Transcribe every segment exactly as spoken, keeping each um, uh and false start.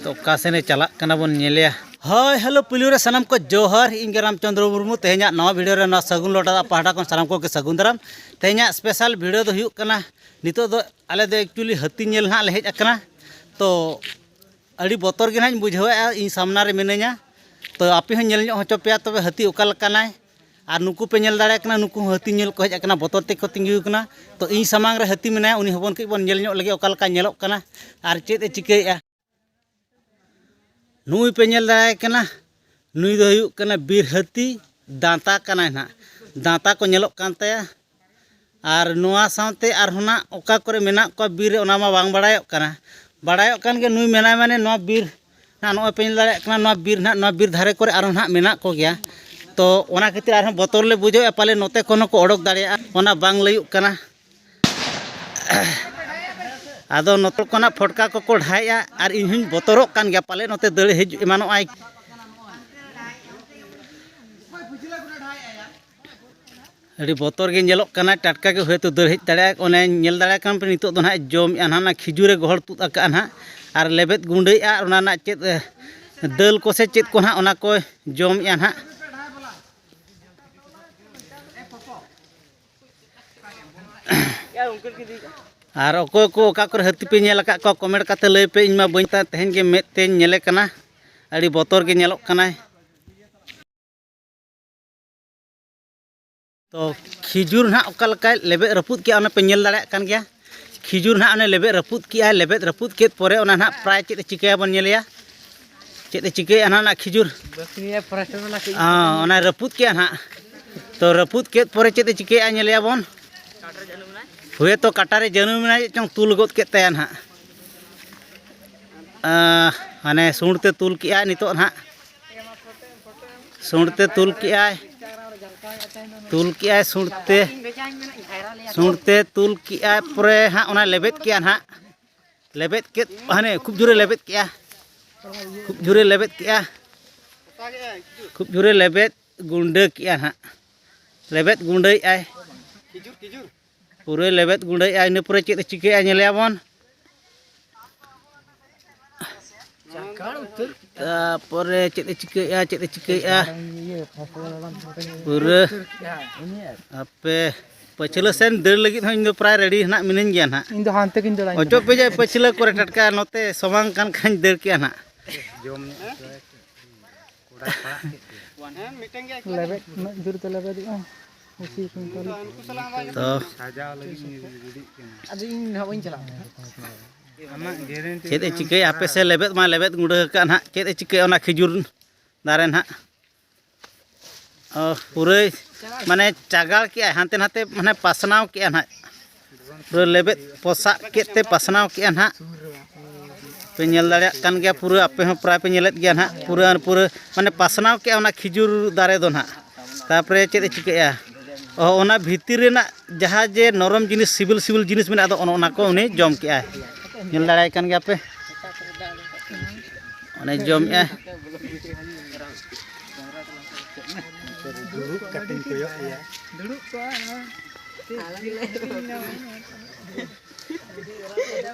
ᱛᱚ ᱚᱠᱟ ᱥᱮᱱᱮ ᱪᱟᱞᱟᱜ ᱠᱟᱱᱟ ᱵᱚᱱ ᱧᱮᱞᱮᱭᱟ᱾ ᱦᱳᱭ, ᱦᱮᱞᱳ ᱯᱩᱭᱞᱩ ᱨᱮ ᱥᱟᱱᱟᱢ ᱠᱚ ᱡᱚᱦᱟᱨ, ᱤᱧ ᱜᱮ ᱨᱟᱢᱪᱚᱸᱫᱽᱨᱚ ᱢᱩᱨᱢᱩ᱾ ᱛᱮᱦᱮᱧᱟᱜ ᱱᱟᱣᱟ ᱵᱷᱤᱰᱤᱭᱳ ᱨᱮ ᱱᱚᱣᱟ ᱥᱟᱹᱜᱩᱱ ᱞᱚᱴᱟ ᱫᱟᱜ ᱯᱟᱦᱴᱟ ᱠᱷᱚᱱ ᱥᱟᱱᱟᱢ ᱠᱚᱜᱮ ᱥᱟᱹᱜᱩᱱ ᱫᱟᱨᱟᱢ᱾ ᱛᱮᱦᱮᱧᱟᱜ ᱥᱯᱮᱥᱟᱞ ᱵᱷᱤᱰᱤᱭᱳ ᱫᱚ ᱦᱩᱭᱩᱜ ᱠᱟᱱᱟ, ᱱᱤᱛᱚᱜ ᱫᱚ ᱟᱞᱮ ᱫᱚ ᱮᱠᱪᱩᱭᱮᱞᱤ ᱦᱟᱹᱛᱤ ᱧᱮᱞ ᱱᱟᱦᱟᱜ ᱞᱮ ᱦᱮᱡ ᱟᱠᱟᱱᱟ᱾ ᱛᱚ ᱟᱹᱰᱤ ᱵᱚᱛᱚᱨ ᱜᱮ ᱱᱟᱦᱟᱜ ᱤᱧ ᱵᱩᱡᱷᱟᱹᱣᱮᱫᱼᱟ, ᱤᱧ ᱥᱟᱢᱱᱟ ᱨᱮ ᱢᱤᱱᱟᱹᱧᱟ᱾ ᱛᱚ ᱟᱯᱮ ᱦᱚᱸ ᱧᱮᱞ ᱧᱚᱜ ᱦᱚᱪᱚ ᱯᱮᱭᱟ ᱛᱚᱵᱮ ᱦᱟᱹᱛᱤ ᱚᱠᱟ ᱞᱮᱠᱟᱱᱟᱭ᱾ ᱟᱨ ᱱᱩᱠᱩ ᱯᱮ ᱧᱮᱞ ᱫᱟᱲᱮᱭᱟᱜ ᱠᱟᱱᱟ, ᱱᱩᱠᱩ ᱦᱚᱸ ᱦᱟᱹᱛᱤ ᱧᱮᱞ ᱠᱚ ᱦᱮᱡ ᱟᱠᱟᱱᱟ, ᱵᱚᱛᱚᱨ ᱛᱮᱠᱚ ᱛᱤᱸᱜᱩ ᱟᱠᱟᱱᱟ᱾ ᱛᱚ ᱤᱧ ᱥᱟᱢᱟᱝ ᱨᱮ ᱦᱟᱹᱛᱤ ᱢᱮᱱᱟᱭᱟ, ᱩᱱᱤ ᱦᱚᱯᱚᱱ ᱠᱟᱹᱡ ᱵᱚᱱ ᱧᱮᱞ ᱧᱚᱜ ᱞᱮᱜᱮ ᱚᱠᱟ ᱞᱮᱠᱟ ᱧᱮᱞᱚᱜ ᱠᱟᱱᱟ ᱟᱨ ᱪᱮᱫ ᱮ ᱪᱤᱠᱟᱹᱭᱮᱫᱼᱟ᱾ ᱱᱩᱭ ᱯᱮ ᱧᱮᱞ ᱫᱟᱲᱮᱭᱟᱭ ᱠᱟᱱᱟ, ᱱᱩᱭ ᱫᱚ ᱦᱩᱭᱩᱜ ᱠᱟᱱᱟ ᱵᱤᱨ ᱦᱟᱹᱛᱤ, ᱫᱟᱸᱛᱟ ᱠᱟᱱᱟᱭ ᱱᱟᱦᱟᱜ, ᱫᱟᱸᱛᱟ ᱠᱚ ᱧᱮᱞᱚᱜ ᱠᱟᱱ ᱛᱟᱭᱟ᱾ ᱟᱨ ᱱᱚᱣᱟ ᱥᱟᱶᱛᱮ ᱟᱨᱦᱚᱸ ᱱᱟᱜ ᱚᱠᱟ ᱠᱚᱨᱮ ᱢᱮᱱᱟᱜ ᱠᱚᱣᱟ ᱵᱤᱨ ᱨᱮ, ᱚᱱᱟ ᱢᱟ ᱵᱟᱝ ᱵᱟᱲᱟᱭᱚᱜ ᱠᱟᱱᱟ᱾ ᱵᱟᱲᱟᱭᱚᱜ ᱠᱟᱱ ᱜᱮ ᱱᱩᱭ ᱢᱮᱱᱟᱭ ᱢᱟᱱᱮ ᱱᱚᱣᱟ ᱵᱤᱨ ᱱᱟᱜ, ᱱᱚᱜᱼᱚᱭ ᱯᱮ ᱧᱮᱞ ᱫᱟᱲᱮᱭᱟᱜ ᱠᱟᱱᱟ, ᱱᱚᱣᱟ ᱵᱤᱨ ᱱᱟᱜ, ᱱᱚᱣᱟ ᱵᱤᱨ ᱫᱷᱟᱨᱮ ᱠᱚᱨᱮ ᱟᱨᱦᱚᱸ ᱱᱟᱜ ᱢᱮᱱᱟᱜ ᱠᱚᱜᱮᱭᱟ᱾ ᱛᱚ ᱚᱱᱟ ᱠᱷᱟᱹᱛᱤᱨ ᱟᱨᱦᱚᱸ ᱵᱚᱛᱚᱨ ᱞᱮ ᱵᱩᱡᱷᱟᱹᱣᱮᱫᱼᱟ, ᱯᱟᱞᱮ ᱱᱚᱛᱮ ᱠᱷᱚᱱ ᱦᱚᱸᱠᱚ ᱚᱰᱚᱠ ᱫᱟᱲᱮᱭᱟᱜᱼᱟ, ᱚᱱᱟ ᱵᱟᱝ ᱞᱟᱹᱭᱩᱜ ᱠᱟᱱᱟ᱾ ᱟᱫᱚ ᱱᱚᱛᱮ ᱠᱷᱚᱱᱟᱜ ᱯᱷᱚᱴᱠᱟ ᱠᱚᱠᱚ ᱰᱷᱟᱭᱮᱜᱼᱟ ᱟᱨ ᱤᱧ ᱦᱚᱸᱧ ᱵᱚᱛᱚᱨᱚᱜ ᱠᱟᱱ ᱜᱮᱭᱟ, ᱯᱟᱞᱮ ᱱᱚᱛᱮ ᱫᱟᱹᱲ ᱦᱤᱡᱩᱜ ᱮᱢᱟᱱᱚᱜᱼᱟᱭ᱾ ᱟᱹᱰᱤ ᱵᱚᱛᱚᱨ ᱜᱮ ᱧᱮᱞᱚᱜ ᱠᱟᱱᱟ, ᱴᱟᱴᱠᱟ ᱜᱮ ᱦᱚᱭᱛᱳ ᱫᱟᱹᱲ ᱦᱮᱡ ᱫᱟᱲᱮᱭᱟᱜᱼᱟ᱾ ᱚᱱᱮ ᱧᱮᱞ ᱫᱟᱲᱮᱭᱟᱜ ᱠᱟᱱ ᱯᱮ, ᱱᱤᱛᱚᱜ ᱫᱚ ᱱᱟᱦᱟᱜ ᱡᱚᱢᱮᱜᱼᱟ ᱱᱟᱦᱟᱜ, ᱚᱱᱟ ᱠᱷᱤᱡᱩᱨᱮ ᱜᱚᱦᱚᱲ ᱛᱩᱫ ᱟᱠᱟᱜᱼᱟ ᱱᱟᱦᱟᱜ, ᱟᱨ ᱞᱮᱵᱮᱫ ᱜᱩᱸᱰᱟᱹᱭᱮᱜᱼᱟ, ᱟᱨ ᱚᱱᱟ ᱨᱮᱱᱟᱜ ᱪᱮᱫ, ᱮ, ᱫᱟᱹᱞ ᱠᱚᱥᱮ ᱪᱮᱫ ᱠᱚ ᱱᱟᱦᱟᱜ, ᱚᱱᱟ ᱠᱚ ᱡᱚᱢᱮᱜᱼᱟ ᱱᱟᱦᱟᱜ᱾ ᱟᱨ ᱚᱠᱚᱭ ᱠᱚ ᱚᱠᱟ ᱠᱚᱨᱮ ᱦᱟᱹᱛᱤ ᱯᱮ ᱧᱮᱞ ᱟᱠᱟᱫ ᱠᱚᱣᱟ, ᱠᱚᱢᱮᱱᱴ ᱠᱟᱛᱮ ᱞᱟᱹᱭ ᱯᱮ, ᱤᱧ ᱢᱟ ᱵᱟᱹᱧ ᱛᱟᱦᱮᱸ, ᱛᱮᱦᱮᱧ ᱜᱮ ᱢᱮᱫ ᱛᱮᱧ ᱧᱮᱞᱮ ᱠᱟᱱᱟ, ᱟᱹᱰᱤ ᱵᱚᱛᱚᱨ ᱜᱮ ᱧᱮᱞᱚᱜ ᱠᱟᱱᱟᱭ᱾ ᱛᱚ ᱠᱷᱤᱡᱩᱨ ᱱᱟᱦᱟᱜ ᱚᱠᱟ ᱞᱮᱠᱟᱭ ᱞᱮᱵᱮᱫ ᱨᱟᱹᱯᱩᱫ ᱠᱮᱜᱼᱟ, ᱚᱱᱟ ᱯᱮ ᱧᱮᱞ ᱫᱟᱲᱮᱭᱟᱜ ᱠᱟᱱ ᱜᱮᱭᱟ᱾ ᱠᱷᱤᱡᱩᱨ ᱱᱟᱦᱟᱜ ᱚᱱᱮ ᱞᱮᱵᱮᱫ ᱨᱟᱹᱯᱩᱫ ᱠᱮᱜᱼᱟᱭ, ᱞᱮᱵᱮᱫ ᱨᱟᱹᱯᱩᱫ ᱠᱮᱫ ᱯᱚᱨᱮ ᱚᱱᱟ ᱱᱟᱦᱟᱜ ᱯᱨᱟᱭ ᱪᱮᱫ ᱮ ᱪᱤᱠᱟᱹᱭᱟ ᱵᱚᱱ ᱧᱮᱞᱮᱭᱟ᱾ ᱪᱮᱫ ᱮ ᱪᱤᱠᱟᱹᱭᱟ ᱱᱟᱦᱟᱜ ᱚᱱᱟ ᱠᱷᱤᱡᱩᱨ? ᱦᱚᱸ, ᱚᱱᱟ ᱨᱟᱹᱯᱩᱫ ᱠᱮᱜᱼᱟ ᱱᱟᱦᱟᱜ᱾ ᱛᱚ ᱨᱟᱹᱯᱩᱫ ᱠᱮᱫ ᱯᱚᱨᱮ ᱪᱮᱫ ᱮ ᱪᱤᱠᱟᱹᱭᱟ ᱧᱮᱞᱮᱭᱟ ᱵᱚᱱ᱾ ᱦᱳᱭᱛᱳ ᱠᱟᱴᱟᱨᱮ ᱡᱟᱹᱱᱩᱢ ᱮᱱᱟ, ᱪᱮᱫ ᱪᱚᱝ ᱛᱩᱞ ᱜᱚᱫ ᱠᱮᱫ ᱛᱟᱭᱟ ᱱᱟᱦᱟᱜ᱾ ᱟᱸ, ᱦᱟᱱᱮ ᱥᱩᱸᱰ ᱛᱮ ᱛᱩᱞ ᱠᱮᱜᱼᱟᱭ ᱱᱤᱛᱚᱜ ᱱᱟᱦᱟᱜ᱾ ᱥᱩᱸᱰ ᱛᱮ ᱛᱩᱞ ᱠᱮᱜᱼᱟᱭ, ᱛᱩᱞ ᱠᱮᱜᱼᱟᱭ ᱥᱩᱸᱰ ᱛᱮ, ᱥᱩᱸᱰ ᱛᱮ ᱛᱩᱞ ᱠᱮᱜᱼᱟᱭ, ᱯᱚᱨᱮ ᱦᱟᱸᱜ ᱚᱱᱟ ᱞᱮᱵᱮᱫ ᱠᱮᱜᱼᱟ ᱱᱟᱦᱟᱜ᱾ ᱞᱮᱵᱮᱫ ᱠᱮᱫ, ᱦᱟᱱᱮ ᱠᱷᱩᱵ ᱡᱳᱨᱮ ᱞᱮᱵᱮᱫ ᱠᱮᱜᱼᱟ, ᱠᱷᱩᱵ ᱡᱳᱨᱮ ᱞᱮᱵᱮᱫ ᱠᱮᱜᱼᱟ, ᱠᱷᱩᱵ ᱡᱳᱨᱮ ᱞᱮᱵᱮᱫ ᱜᱩᱸᱰᱟᱹ ᱠᱮᱜᱼᱟ ᱱᱟᱦᱟᱜ᱾ ᱞᱮᱵᱮᱫ ᱜᱩᱸᱰᱟᱹᱭᱮᱜᱼᱟᱭ, ᱯᱩᱨᱟᱹᱭ ᱞᱮᱵᱮᱫ ᱜᱩᱸᱰᱟᱹᱭᱮᱜᱼᱟ᱾ ᱤᱱᱟᱹ ᱯᱚᱨᱮ ᱪᱮᱫ ᱮ ᱪᱤᱠᱟᱹᱭᱮᱜᱼᱟ ᱧᱮᱞᱮᱭᱟᱵᱚᱱ᱾ ᱛᱟᱯᱚᱨᱮ ᱪᱮᱫ ᱮ ᱪᱤᱠᱟᱹᱭᱮᱫᱼᱟ, ᱪᱮᱫ ᱮ ᱪᱤᱠᱟᱹᱭᱮᱫᱼᱟ? ᱯᱩᱨᱟᱹ ᱟᱯᱮ ᱯᱟᱹᱪᱷᱞᱟᱹ ᱥᱮᱱ ᱫᱟᱹᱲ ᱞᱟᱹᱜᱤᱫ ᱦᱚᱸ ᱤᱧ ᱫᱚ ᱯᱨᱟᱭ ᱨᱮᱰᱤ ᱦᱮᱱᱟᱜ ᱢᱤᱱᱟᱹᱧ ᱜᱮᱭᱟ ᱱᱟᱦᱟᱜ᱾ ᱤᱧ ᱫᱚ ᱦᱟᱱᱛᱮ ᱜᱤᱧ ᱫᱟᱹᱲᱟ, ᱤᱧ ᱫᱚ ᱚᱪᱚᱜ ᱯᱮ ᱡᱮ ᱯᱟᱹᱪᱷᱞᱟᱹ ᱠᱚᱨᱮ ᱴᱟᱴᱠᱟ ᱱᱚᱛᱮ ᱥᱚᱢᱟᱝ ᱠᱟᱱ ᱠᱷᱟᱱ ᱫᱟᱹᱲ ᱠᱮᱜᱼᱟ ᱱᱟᱦᱟᱜ᱾ ᱞᱮᱵᱮᱫ ᱩᱱᱟᱹᱜ ᱡᱳᱨ ᱛᱮ ᱞᱮᱵᱮᱫᱚᱜᱼᱟ᱾ ᱛᱚ ᱟᱫᱚ ᱤᱧ ᱱᱟᱦᱟᱜ ᱵᱟᱹᱧ ᱪᱟᱞᱟᱜᱼᱟ᱾ ᱪᱮᱫ ᱮ ᱪᱤᱠᱟᱹᱭᱟ ᱟᱯᱮ ᱥᱮ? ᱞᱮᱵᱮᱫ ᱢᱟ ᱞᱮᱵᱮᱫ ᱜᱩᱸᱰᱟᱹ ᱟᱠᱟᱫ ᱱᱟᱦᱟᱜ᱾ ᱪᱮᱫ ᱮ ᱪᱤᱠᱟᱹᱭᱟ ᱚᱱᱟ ᱠᱷᱤᱡᱩᱨ ᱫᱟᱨᱮ ᱱᱟᱦᱟᱜ? ᱚ, ᱯᱩᱨᱟᱹᱭ ᱢᱟᱱᱮ ᱪᱟᱜᱟᱲ ᱠᱮᱜᱼᱟᱭ, ᱦᱟᱱᱛᱮ ᱱᱟᱛᱮ ᱢᱟᱱᱮ ᱯᱟᱥᱱᱟᱣ ᱠᱮᱜᱼᱟ ᱱᱟᱦᱟᱜ᱾ ᱯᱩᱨᱟᱹ ᱞᱮᱵᱮᱫ ᱯᱚᱥᱟᱜ ᱠᱮᱫ ᱛᱮ ᱯᱟᱥᱱᱟᱣ ᱠᱮᱜᱼᱟ ᱱᱟᱦᱟᱜ᱾ ᱯᱮ ᱧᱮᱞ ᱫᱟᱲᱮᱭᱟᱜ ᱠᱟᱱ ᱜᱮᱭᱟ, ᱯᱩᱨᱟᱹ ᱟᱯᱮ ᱦᱚᱸ ᱯᱨᱟᱭ ᱯᱮ ᱧᱮᱞᱮᱫ ᱜᱮᱭᱟ ᱱᱟᱦᱟᱜ᱾ ᱯᱩᱨᱟᱹ ᱯᱩᱨᱟᱹ ᱢᱟᱱᱮ ᱯᱟᱥᱱᱟᱣ ᱠᱮᱜᱼᱟ ᱚᱱᱟ ᱠᱷᱤᱡᱩᱨ ᱫᱟᱨᱮ ᱫᱚ ᱱᱟᱦᱟᱜ᱾ ᱛᱟᱨᱯᱚᱨᱮ ᱪᱮᱫ ᱮ ᱪᱤᱠᱟᱹᱭᱮᱜᱼᱟ? ᱚ, ᱚᱱᱟ ᱵᱷᱤᱛᱤᱨ ᱨᱮᱱᱟᱜ ᱡᱟᱦᱟᱸ ᱡᱮ ᱱᱚᱨᱚᱢ ᱡᱤᱱᱤᱥ, ᱥᱤᱵᱤᱞ ᱥᱤᱵᱤᱞ ᱡᱤᱱᱤᱥ ᱢᱮᱱᱟᱜ ᱫᱚ, ᱚᱱᱮ ᱚᱱᱟ ᱠᱚ ᱩᱱᱤ ᱡᱚᱢ ᱠᱮᱜᱼᱟᱭ᱾ ᱧᱮᱞ ᱫᱟᱲᱮᱭᱟᱭ ᱠᱟᱱ ᱜᱮᱭᱟ ᱯᱮ᱾ ᱚᱱᱮ ᱡᱚᱢᱮᱜᱼᱟᱭ᱾ ᱫᱩᱲᱩᱵ ᱠᱟᱛᱮᱧ ᱠᱚᱭᱚᱜ ᱮᱭᱟ᱾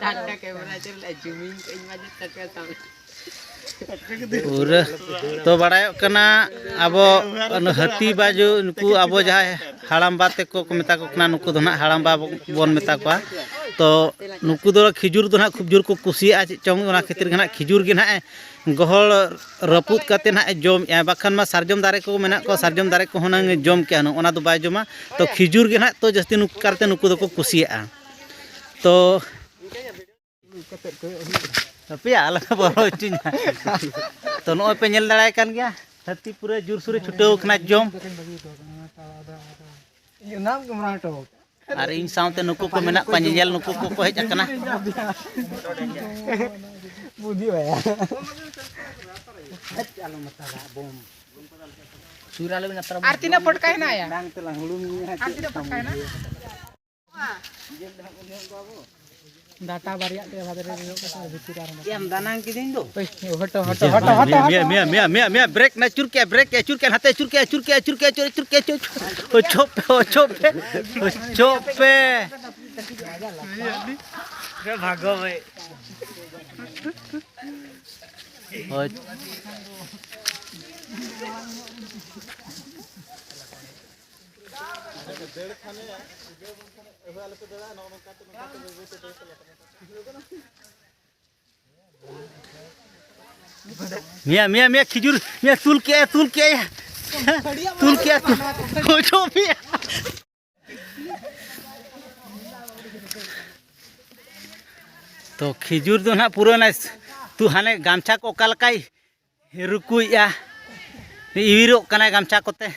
ᱴᱟᱴᱠᱟ ᱠᱮᱢᱮᱨᱟ ᱪᱟᱹᱞᱩ ᱞᱮᱫᱼᱟ, ᱡᱩᱢᱤᱝ ᱠᱟᱜ ᱤᱧ ᱢᱟ ᱡᱮ ᱴᱟᱴᱠᱟ ᱥᱟᱢᱱᱮ᱾ ᱯᱩᱨᱟᱹ ᱛᱚ ᱵᱟᱲᱟᱭᱚᱜ ᱠᱟᱱᱟ, ᱟᱵᱚ ᱚᱱᱟ ᱦᱟᱹᱛᱤ ᱵᱟᱡᱩ, ᱱᱩᱠᱩ ᱟᱵᱚ ᱡᱟᱦᱟᱸᱭ ᱦᱟᱲᱟᱢᱵᱟ ᱛᱮᱠᱚ ᱠᱚ ᱢᱮᱛᱟ ᱠᱚ ᱠᱟᱱᱟ, ᱱᱩᱠᱩ ᱫᱚ ᱱᱟᱦᱟᱜ ᱦᱟᱲᱟᱢᱵᱟ ᱵᱚᱱ ᱢᱮᱛᱟ ᱠᱚᱣᱟ᱾ ᱛᱚ ᱱᱩᱠᱩ ᱫᱚ ᱠᱷᱤᱡᱩᱨ ᱫᱚ ᱱᱟᱦᱟᱜ ᱠᱷᱩᱵ ᱡᱳᱨ ᱠᱚ ᱠᱩᱥᱤᱭᱟᱜᱼᱟ, ᱪᱮᱫ ᱪᱚᱝ ᱚᱱᱟ ᱠᱷᱟᱹᱛᱤᱨ ᱜᱮ ᱱᱟᱦᱟᱜ ᱠᱷᱤᱡᱩᱨ ᱜᱮ ᱱᱟᱦᱟᱜ ᱜᱚᱦᱚᱲ ᱨᱟᱹᱯᱩᱫ ᱠᱟᱛᱮ ᱱᱟᱦᱟᱜ ᱮ ᱡᱚᱢᱮᱜᱼᱟ᱾ ᱵᱟᱠᱷᱟᱱ ᱢᱟ ᱥᱟᱨᱡᱚᱢ ᱫᱟᱨᱮ ᱠᱚ ᱢᱮᱱᱟᱜ ᱠᱚᱣᱟ, ᱥᱟᱨᱡᱚᱢ ᱫᱟᱨᱮ ᱠᱚᱦᱚᱸ ᱱᱟᱝ ᱡᱚᱢ ᱠᱮᱜᱼᱟ, ᱚᱱᱟ ᱫᱚ ᱵᱟᱭ ᱡᱚᱢᱟ᱾ ᱛᱚ ᱠᱷᱤᱡᱩᱨ ᱜᱮ ᱱᱟᱦᱟᱜ ᱛᱚ ᱡᱟᱹᱥᱛᱤ ᱱᱩᱠᱩ ᱠᱟᱨᱛᱮ ᱱᱩᱠᱩ ᱫᱚᱠᱚ ᱠᱩᱥᱤᱭᱟᱜᱼᱟ᱾ ᱛᱚ ᱦᱟᱯᱮᱭᱟ, ᱟᱞᱚ ᱯᱮ ᱵᱚᱨᱚ ᱦᱚᱪᱚᱧᱟ᱾ ᱛᱚ ᱱᱚᱜᱼᱚᱭ ᱯᱮ ᱧᱮᱞ ᱫᱟᱲᱮᱭᱟᱭ ᱠᱟᱱ ᱜᱮᱭᱟ, ᱦᱟᱹᱛᱤ ᱯᱩᱨᱟᱹ ᱡᱳᱨᱥᱳᱨᱮ ᱪᱷᱩᱴᱟᱹᱣ ᱠᱟᱱᱟ ᱡᱚᱢ᱾ ᱤᱧ ᱚᱱᱟᱢ ᱠᱮᱢᱮᱨᱟ ᱦᱚᱴᱚ ᱟᱨ ᱤᱧ ᱥᱟᱶᱛᱮ ᱱᱩᱠᱩ ᱠᱚ ᱢᱮᱱᱟᱜ ᱠᱚᱣᱟ, ᱧᱮᱧᱮᱞ ᱱᱩᱠᱩ ᱠᱚᱠᱚ ᱦᱮᱡ ᱟᱠᱟᱱᱟ᱾ ᱵᱩᱫᱷᱤ ᱵᱟᱭᱟ᱾ ᱟᱨ ᱛᱤᱱᱟᱹᱜ ᱯᱷᱚᱴᱠᱟ ᱦᱮᱱᱟᱜᱼᱟ? ᱟᱨ ᱛᱤᱱᱟᱹᱜ ᱯᱷᱚᱴᱠᱟ ᱦᱮᱱᱟᱜᱼᱟ? ᱰᱟᱴᱟ ᱵᱟᱨᱭᱟ ᱛᱮ ᱵᱷᱟᱫᱨᱮ ᱨᱮ ᱦᱩᱭᱩᱜ ᱠᱟᱱᱟ, ᱵᱷᱤᱛᱤᱨ ᱨᱮ ᱟᱨ ᱮᱢ ᱫᱟᱱᱟᱝ ᱠᱤᱫᱤᱧ ᱫᱚ᱾ ᱦᱚᱴᱚ, ᱦᱚᱴᱚ, ᱦᱚᱴᱚ, ᱦᱚᱴᱚ, ᱢᱤᱭᱟ, ᱦᱚᱴᱚ᱾ ᱢᱤᱭᱟ, ᱢᱤᱭᱟ, ᱢᱤᱭᱟ, ᱢᱤᱭᱟ, ᱵᱨᱮᱠ ᱱᱟ, ᱪᱩᱨ ᱠᱮᱜᱼᱟ, ᱵᱨᱮᱠ ᱠᱮᱜᱼᱟ, ᱪᱩᱨ ᱠᱮᱜᱼᱟ, ᱱᱟᱛᱮ ᱪᱩᱨ ᱠᱮᱜᱼᱟ, ᱪᱩᱨ ᱠᱮᱜᱼᱟ, ᱪᱩᱨ ᱠᱮᱜᱼᱟ, ᱪᱩᱨ ᱠᱮᱜᱼᱟ, ᱪᱩᱨ ᱠᱮᱜᱼᱟ, ᱚᱪᱚᱜ ᱯᱮ, ᱚᱪᱚᱜ ᱯᱮ, ᱚᱪᱚᱜ ᱯᱮ᱾ ᱵᱷᱟᱜᱚ ᱵᱷᱟᱭ᱾ ᱦᱳᱭ᱾ ᱢᱮᱭᱟ, ᱢᱮᱭᱟ, ᱢᱮᱭᱟ, ᱠᱷᱤᱡᱩᱨ, ᱢᱮᱭᱟ, ᱛᱩᱞ ᱠᱮᱜᱼᱟᱭ, ᱛᱩᱞ ᱠᱮᱜᱼᱟᱭ, ᱛᱩᱞ ᱠᱮᱜᱼᱟᱭ, ᱛᱩᱞ᱾ ᱚᱪᱚᱜ ᱢᱮᱭᱟ᱾ ᱛᱚ, ᱠᱷᱤᱡᱩᱨ ᱫᱚ ᱱᱟᱦᱟᱜ ᱯᱩᱨᱟᱹ ᱚᱱᱟ ᱛᱩ-, ᱦᱟᱱᱮ ᱜᱟᱢᱪᱷᱟ ᱠᱚ ᱚᱠᱟ ᱞᱮᱠᱟᱭ ᱨᱩᱠᱩᱭᱮᱜᱼᱟ, ᱤᱣᱤᱨᱚᱜ ᱠᱟᱱᱟᱭ ᱜᱟᱢᱪᱷᱟ ᱠᱚᱛᱮ᱾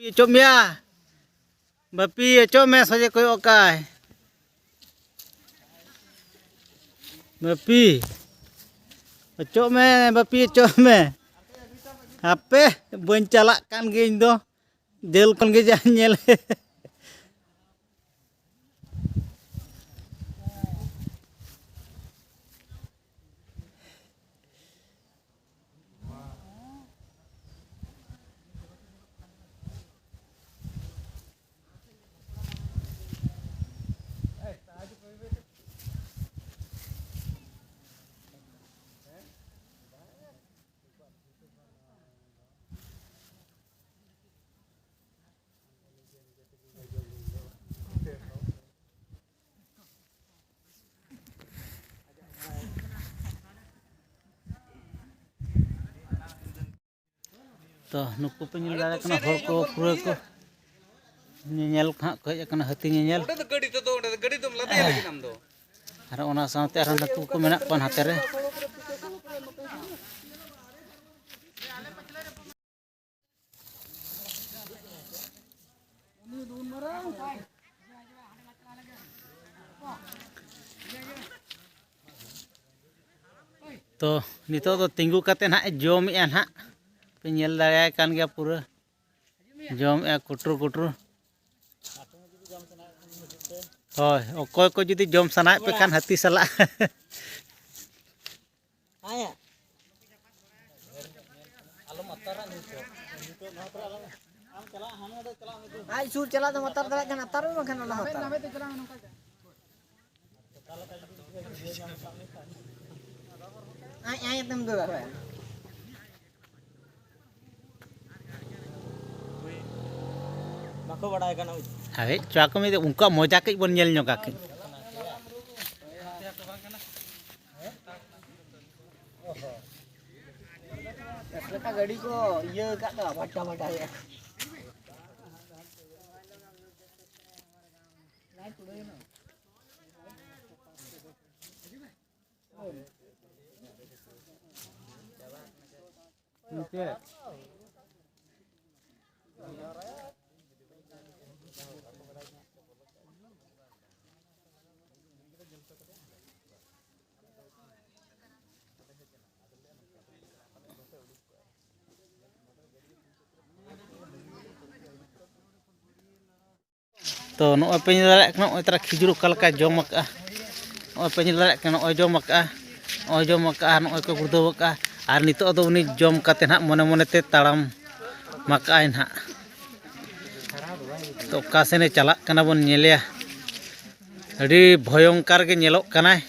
ᱚᱪᱚᱜ ᱢᱮᱭᱟ᱾ ᱵᱟᱹᱯᱤ, ᱚᱪᱚᱜ ᱢᱮ, ᱥᱚᱡᱷᱮ ᱠᱚᱭᱚᱜ ᱠᱟᱭ᱾ ᱵᱟᱹᱯᱤ, ᱚᱪᱚᱜ ᱢᱮ, ᱵᱟᱹᱯᱤ, ᱚᱪᱚᱜ ᱢᱮ᱾ ᱦᱟᱯᱮ, ᱵᱟᱹᱧ ᱪᱟᱞᱟᱜ ᱠᱟᱱ ᱜᱮ ᱤᱧ ᱫᱚ᱾ ᱡᱷᱟᱹᱞ ᱠᱷᱚᱱ ᱜᱮ ᱡᱟᱧ ᱧᱮᱞ᱾ ᱛᱚ, ᱱᱩᱠᱩ ᱯᱮ ᱧᱮᱞ ᱫᱟᱲᱮᱭᱟᱜ ᱠᱟᱱᱟ, ᱦᱚᱲ ᱠᱚ ᱯᱩᱨᱟᱹ ᱠᱚ ᱧᱮᱧᱮᱞ ᱠᱚ ᱦᱟᱸᱜ ᱠᱚ ᱦᱮᱡ ᱟᱠᱟᱱᱟ, ᱦᱟᱹᱛᱤ ᱧᱮᱧᱮᱞ᱾ ᱚᱸᱰᱮ ᱫᱚ ᱜᱟᱹᱰᱤ ᱛᱮᱫᱚ, ᱚᱸᱰᱮ ᱫᱚ ᱜᱟᱹᱰᱤ ᱫᱚᱢ ᱞᱟᱫᱮᱭᱟ ᱞᱟᱹᱜᱤᱫ ᱟᱢ ᱫᱚ᱾ ᱟᱨ ᱚᱱᱟ ᱥᱟᱶᱛᱮ ᱟᱨᱦᱚᱸ ᱱᱩᱠᱩ ᱠᱚ ᱢᱮᱱᱟᱜ ᱠᱚᱣᱟ ᱱᱟᱛᱮ ᱨᱮ᱾ ᱛᱚ, ᱱᱤᱛᱚᱜ ᱫᱚ ᱛᱤᱸᱜᱩ ᱠᱟᱛᱮ ᱱᱟᱦᱟᱜ ᱮ ᱡᱚᱢᱮᱜᱼᱟ ᱱᱟᱦᱟᱜ᱾ ᱯᱮ ᱧᱮᱞ ᱫᱟᱲᱮᱭᱟᱭ ᱠᱟᱱ ᱜᱮᱭᱟ ᱯᱩᱨᱟᱹ᱾ ᱡᱚᱢᱮᱜᱼᱟ ᱠᱩᱴᱨᱩ ᱠᱩᱴᱨᱩ᱾ ᱦᱳᱭ, ᱚᱠᱚᱭ ᱠᱚ ᱡᱩᱫᱤ ᱡᱚᱢ ᱥᱟᱱᱟᱭᱮᱫ ᱯᱮ ᱠᱷᱟᱱ ᱦᱟᱹᱛᱤ ᱥᱟᱞᱟᱜ᱾ ᱟᱭᱟᱜ ᱟᱡ ᱥᱩᱨ ᱪᱟᱞᱟᱜ ᱫᱚ ᱟᱛᱟᱨ ᱫᱟᱲᱮᱭᱟᱜ ᱠᱷᱟᱱ ᱟᱛᱟᱨ ᱢᱮ, ᱵᱟᱝᱠᱷᱟᱱ ᱟᱞᱚᱢ ᱟᱛᱟᱨ᱾ ᱟᱡ ᱟᱡ ᱛᱮᱢ ᱫᱟᱹᱲᱟ᱾ ᱵᱟᱠᱚ ᱵᱟᱲᱟᱭ ᱠᱟᱱᱟ᱾ ᱟᱨᱮ ᱪᱚ ᱠᱚ ᱢᱤᱫ ᱩᱱᱠᱩᱣᱟᱜ ᱢᱚᱡᱟ ᱠᱟᱹᱡ ᱵᱚᱱ ᱧᱮᱞ ᱧᱚᱜᱟ ᱠᱟᱹᱡ᱾ ᱪᱮᱫ ᱞᱮᱠᱟ ᱜᱟᱹᱰᱤ ᱠᱚ ᱤᱭᱟᱹ ᱟᱠᱟᱫ ᱫᱚ, ᱵᱷᱟᱴᱟ ᱵᱷᱟᱴᱟ ᱜᱮ᱾ ᱛᱚ ᱱᱚᱜᱼᱚᱭ ᱯᱮ ᱧᱮᱞ ᱫᱟᱲᱮᱭᱟᱜ ᱠᱟᱱᱟ, ᱱᱚᱜᱼᱚᱭ ᱛᱟᱨᱟ ᱠᱷᱤᱡᱩᱨ ᱚᱠᱟ ᱞᱮᱠᱟᱭ ᱡᱚᱢ ᱟᱠᱟᱜᱼᱟ᱾ ᱱᱚᱜᱼᱚᱭ ᱯᱮ ᱧᱮᱞ ᱫᱟᱲᱮᱭᱟᱜ ᱠᱟᱱᱟ, ᱱᱚᱜᱼᱚᱭ ᱡᱚᱢ ᱟᱠᱟᱜᱼᱟ, ᱱᱚᱜᱼᱚᱭ ᱡᱚᱢ ᱟᱠᱟᱜᱼᱟ, ᱱᱚᱜᱼᱚᱭ ᱠᱚ ᱜᱩᱲᱫᱟᱹᱣ ᱟᱠᱟᱜᱼᱟ᱾ ᱟᱨ ᱱᱤᱛᱚᱜ ᱫᱚ ᱩᱱᱤ ᱡᱚᱢ ᱠᱟᱛᱮ ᱱᱟᱦᱟᱜ ᱢᱚᱱᱮ ᱢᱚᱱᱮ ᱛᱮ ᱛᱟᱲᱟᱢ ᱟᱠᱟᱜᱼᱟᱭ ᱱᱟᱦᱟᱜ᱾ ᱛᱚ ᱚᱠᱟ ᱥᱮᱱᱮ ᱪᱟᱞᱟᱜ ᱠᱟᱱᱟ ᱵᱚᱱ ᱧᱮᱞᱮᱭᱟ᱾ ᱟᱹᱰᱤ ᱵᱷᱚᱭᱚᱝᱠᱟᱨ ᱜᱮ ᱧᱮᱞᱚᱜ ᱠᱟᱱᱟᱭ᱾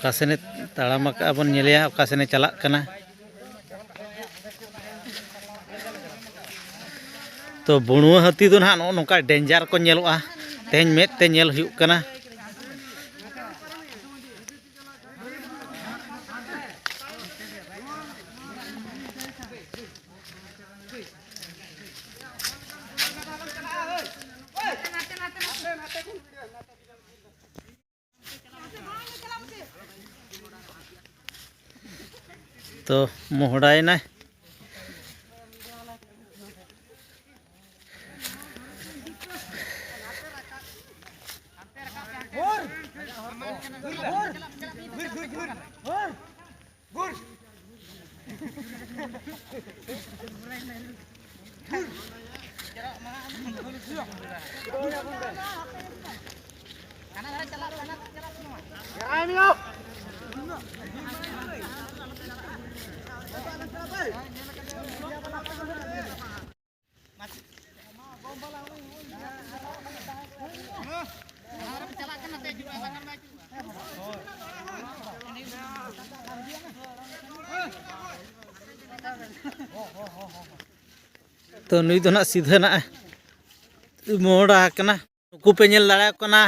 ᱚᱠᱟ ᱥᱮᱱᱮ ᱛᱟᱲᱟᱢ ᱟᱠᱟᱫᱼᱟ ᱵᱚᱱ ᱧᱮᱞᱮᱭᱟ, ᱚᱠᱟ ᱥᱮᱱᱮ ᱪᱟᱞᱟᱜ ᱠᱟᱱᱟ᱾ ᱛᱚ ᱵᱩᱬᱩᱣᱟᱹ ᱦᱟᱹᱛᱤ ᱫᱚ ᱱᱟᱦᱟᱜ ᱱᱚᱜᱼᱚ ᱱᱚᱝᱠᱟ ᱰᱮᱧᱡᱟᱨ ᱠᱚ ᱧᱮᱞᱚᱜᱼᱟ, ᱛᱮᱦᱮᱧ ᱢᱮᱫ ᱛᱮ ᱧᱮᱞ ᱦᱩᱭᱩᱜ ᱠᱟᱱᱟ᱾ ᱛᱚ ᱢᱚᱦᱰᱟᱭᱮᱱᱟᱭ᱾ ᱛᱚ, ᱱᱩᱭ ᱫᱚ ᱱᱟᱜ ᱥᱤᱫᱷᱟᱹ ᱱᱟᱜ ᱢᱚᱦᱰᱟ ᱟᱠᱟᱱᱟ᱾ ᱱᱩᱠᱩ ᱯᱮ ᱧᱮᱞ ᱫᱟᱲᱮᱭᱟᱠᱚ ᱠᱟᱱᱟ,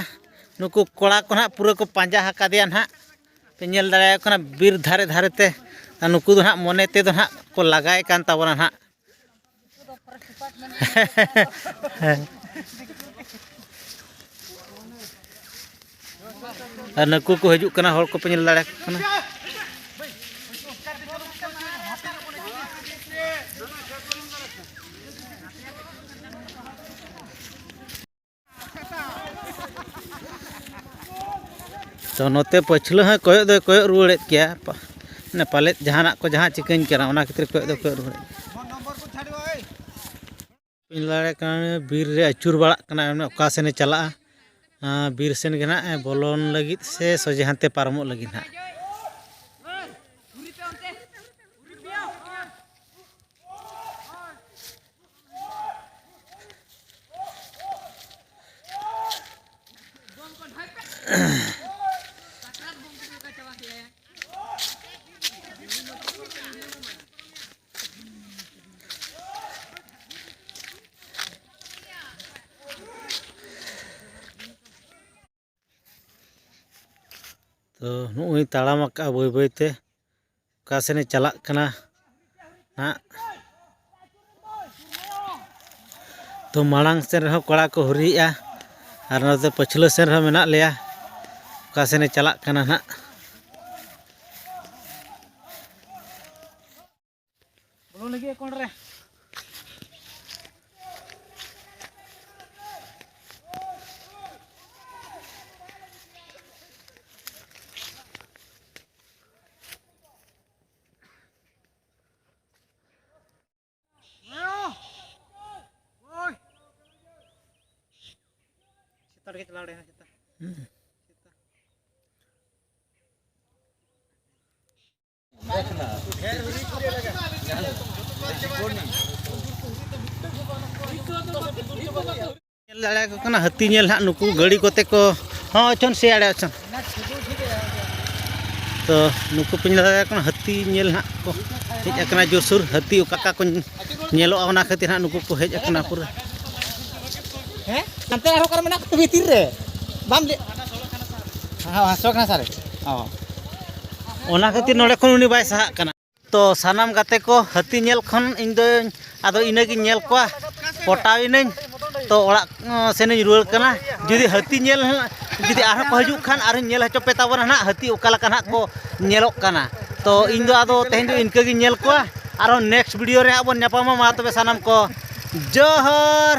ᱱᱩᱠᱩ ᱠᱚᱲᱟ ᱠᱚ ᱱᱟᱜ ᱯᱩᱨᱟᱹ ᱠᱚ ᱯᱟᱸᱡᱟ ᱟᱠᱟᱫᱮᱭᱟ ᱱᱟᱜ᱾ ᱯᱮ ᱧᱮᱞ ᱫᱟᱲᱮᱭᱟᱠᱚ ᱠᱟᱱᱟ ᱵᱤᱨ ᱫᱷᱟᱨᱮ ᱫᱷᱟᱨᱮ ᱛᱮ᱾ ᱟᱨ ᱱᱩᱠᱩ ᱫᱚ ᱱᱟᱜ ᱢᱚᱱᱮ ᱛᱮᱫᱚ ᱱᱟᱜ ᱠᱚ ᱞᱟᱜᱟᱭ ᱠᱟᱱ ᱛᱟᱵᱚᱱᱟ ᱱᱟᱜ᱾ ᱟᱨ ᱱᱩᱠᱩ ᱠᱚ ᱦᱤᱡᱩᱜ ᱠᱟᱱᱟ, ᱦᱚᱲ ᱠᱚᱯᱮ ᱧᱮᱞ ᱫᱟᱲᱮᱭᱟᱠᱚ ᱠᱟᱱᱟ᱾ ᱛᱚ, ᱱᱚᱛᱮ ᱯᱟᱹᱪᱷᱞᱟᱹ ᱦᱚᱸᱭ ᱠᱚᱭᱚᱜ ᱫᱚᱭ ᱠᱚᱭᱚᱜ ᱨᱩᱣᱟᱹᱲᱮᱫ ᱜᱮᱭᱟ᱾ ᱯᱟ-, ᱢᱟᱱᱮ, ᱯᱟᱞᱮᱫ ᱡᱟᱦᱟᱱᱟᱜ ᱠᱚ ᱡᱟᱦᱟᱸ ᱪᱤᱠᱟᱹᱧ ᱠᱟᱱᱟ, ᱚᱱᱟ ᱠᱷᱟᱹᱛᱤᱨ ᱠᱚᱭᱚᱜ ᱫᱚᱭ ᱠᱚᱭᱚᱜ ᱨᱩᱣᱟᱹᱲᱮᱫ ᱜᱮᱭᱟ᱾ ᱵᱟᱹᱧ ᱫᱟᱲᱮᱭᱟᱜ ᱠᱟᱱᱟ, ᱵᱤᱨ ᱨᱮ ᱟᱹᱪᱩᱨ ᱵᱟᱲᱟᱜ ᱠᱟᱱᱟ, ᱢᱟᱱᱮ, ᱚᱠᱟ ᱥᱮᱱᱮ ᱪᱟᱞᱟᱜᱼᱟ᱾ ᱟᱸ, ᱵᱤᱨ ᱥᱮᱱ ᱜᱮ ᱱᱟᱦᱟᱜ ᱮ ᱵᱚᱞᱚᱱ ᱞᱟᱹᱜᱤᱫ ᱥᱮ ᱥᱚᱡᱷᱮ ᱦᱟᱱᱛᱮ ᱯᱟᱨᱚᱢᱚᱜ ᱞᱟᱹᱜᱤᱫ ᱱᱟᱦᱟᱜ᱾ ᱛᱚ, ᱱᱚᱜᱼᱚᱭ ᱛᱟᱲᱟᱢ ᱟᱠᱟᱫᱼᱟ ᱵᱟᱹᱭ ᱵᱟᱹᱭ ᱛᱮ, ᱚᱠᱟ ᱥᱮᱱᱮ ᱪᱟᱞᱟᱜ ᱠᱟᱱᱟ ᱱᱟᱜ᱾ ᱛᱚ, ᱢᱟᱲᱟᱝ ᱥᱮᱱ ᱨᱮᱦᱚᱸ ᱠᱚᱲᱟ ᱠᱚ ᱦᱩᱨᱤᱭᱮᱜᱼᱟ, ᱟᱨ ᱱᱚᱛᱮ ᱯᱟᱹᱪᱷᱞᱟᱹ ᱥᱮᱱ ᱨᱮᱦᱚᱸ ᱢᱮᱱᱟᱜ ᱞᱮᱭᱟ᱾ ᱚᱠᱟ ᱥᱮᱱᱮ ᱪᱟᱞᱟᱜ ᱠᱟᱱᱟ ᱱᱟᱜ᱾ ᱵᱚᱞᱚᱱ ᱞᱟᱹᱜᱤᱫ ᱮᱠᱚᱱ ᱨᱮ᱾ ᱜᱮ ᱪᱟᱞᱟᱣ ᱫᱟᱲᱮᱭᱟᱜᱼᱟ ᱥᱮᱛᱟ᱾ ᱧᱮᱞ ᱫᱟᱲᱮᱭᱟᱠᱚ ᱠᱟᱱᱟ ᱦᱟᱹᱛᱤ ᱧᱮᱞ ᱦᱟᱸᱜ ᱱᱩᱠᱩ ᱜᱟᱹᱲᱤ ᱠᱚᱛᱮ ᱠᱚ, ᱦᱚᱸ ᱚᱪᱚᱱ ᱥᱮ ᱟᱲᱮ ᱚᱪᱚᱱ᱾ ᱛᱚ ᱱᱩᱠᱩ ᱯᱮ ᱧᱮᱞ ᱫᱟᱲᱮᱭᱟᱠᱚ ᱠᱟᱱᱟ ᱦᱟᱹᱛᱤ ᱧᱮᱞ ᱦᱟᱸᱜ ᱠᱚ ᱦᱮᱡ ᱟᱠᱟᱱᱟ ᱡᱳᱨᱥᱳᱨ, ᱦᱟᱹᱛᱤ ᱚᱠᱟ ᱚᱠᱟ ᱠᱚ ᱧᱮᱞᱚᱜᱼᱟ ᱚᱱᱟ ᱠᱷᱟᱹᱛᱤᱨ ᱦᱟᱸᱜ ᱱᱩᱠᱩ ᱠᱚ ᱦᱮᱡ ᱟᱠᱟᱱᱟ ᱯᱩᱨᱟᱹ᱾ ᱦᱮᱸ? ᱦᱟᱱᱛᱮ ᱟᱨᱦᱚᱸ ᱚᱠᱟᱨᱮ ᱢᱮᱱᱟᱜ ᱠᱚᱣᱟ ᱵᱷᱤᱛᱤᱨ ᱨᱮ? ᱵᱟᱢ ᱞᱟᱹᱭ-, ᱦᱮᱸ, ᱦᱟᱥᱚ ᱠᱟᱱᱟ ᱥᱟᱨᱮ᱾ ᱚ᱾ ᱚᱱᱟ ᱠᱷᱟᱹᱛᱤᱨ ᱱᱚᱰᱮ ᱠᱷᱚᱱ ᱩᱱᱤ ᱵᱟᱭ ᱥᱟᱦᱟᱜ ᱠᱟᱱᱟ᱾ ᱛᱚ ᱥᱟᱱᱟᱢ ᱜᱟᱛᱮ ᱠᱚ, ᱦᱟᱹᱛᱤ ᱧᱮᱞ ᱠᱷᱚᱱ ᱤᱧ ᱫᱚᱧ, ᱟᱫᱚ ᱤᱱᱟᱹᱜᱤᱧ ᱧᱮᱞ ᱠᱚᱣᱟ, ᱯᱚᱴᱟᱣ ᱤᱱᱟᱹᱧ᱾ ᱛᱚ ᱚᱲᱟᱜ, ᱚ, ᱥᱮᱱᱤᱧ ᱨᱩᱣᱟᱹᱲ ᱠᱟᱱᱟ᱾ ᱡᱩᱫᱤ ᱦᱟᱹᱛᱤ ᱧᱮᱞ, ᱡᱩᱫᱤ ᱟᱨᱦᱚᱸ ᱠᱚ ᱦᱤᱡᱩᱜ ᱠᱷᱟᱱ, ᱟᱨᱦᱚᱸᱧ ᱧᱮᱞ ᱦᱚᱪᱚ ᱯᱮ ᱛᱟᱵᱚᱱᱟ ᱱᱟᱦᱟᱜ, ᱦᱟᱹᱛᱤ ᱚᱠᱟ ᱞᱮᱠᱟ ᱱᱟᱦᱟᱜ ᱠᱚ ᱧᱮᱞᱚᱜ ᱠᱟᱱᱟ᱾ ᱛᱚ ᱤᱧ ᱫᱚ ᱟᱫᱚ ᱛᱮᱦᱮᱧ ᱫᱚ ᱤᱱᱠᱟᱹ ᱜᱤᱧ ᱧᱮᱞ ᱠᱚᱣᱟ᱾ ᱟᱨᱦᱚᱸ next video ᱨᱮ ᱦᱟᱸᱜ ᱵᱚᱱ ᱧᱟᱯᱟᱢᱟ᱾ ᱢᱟ ᱛᱚᱵᱮ ᱥᱟᱱᱟᱢ ᱠᱚ ᱡᱚᱦᱟᱨ᱾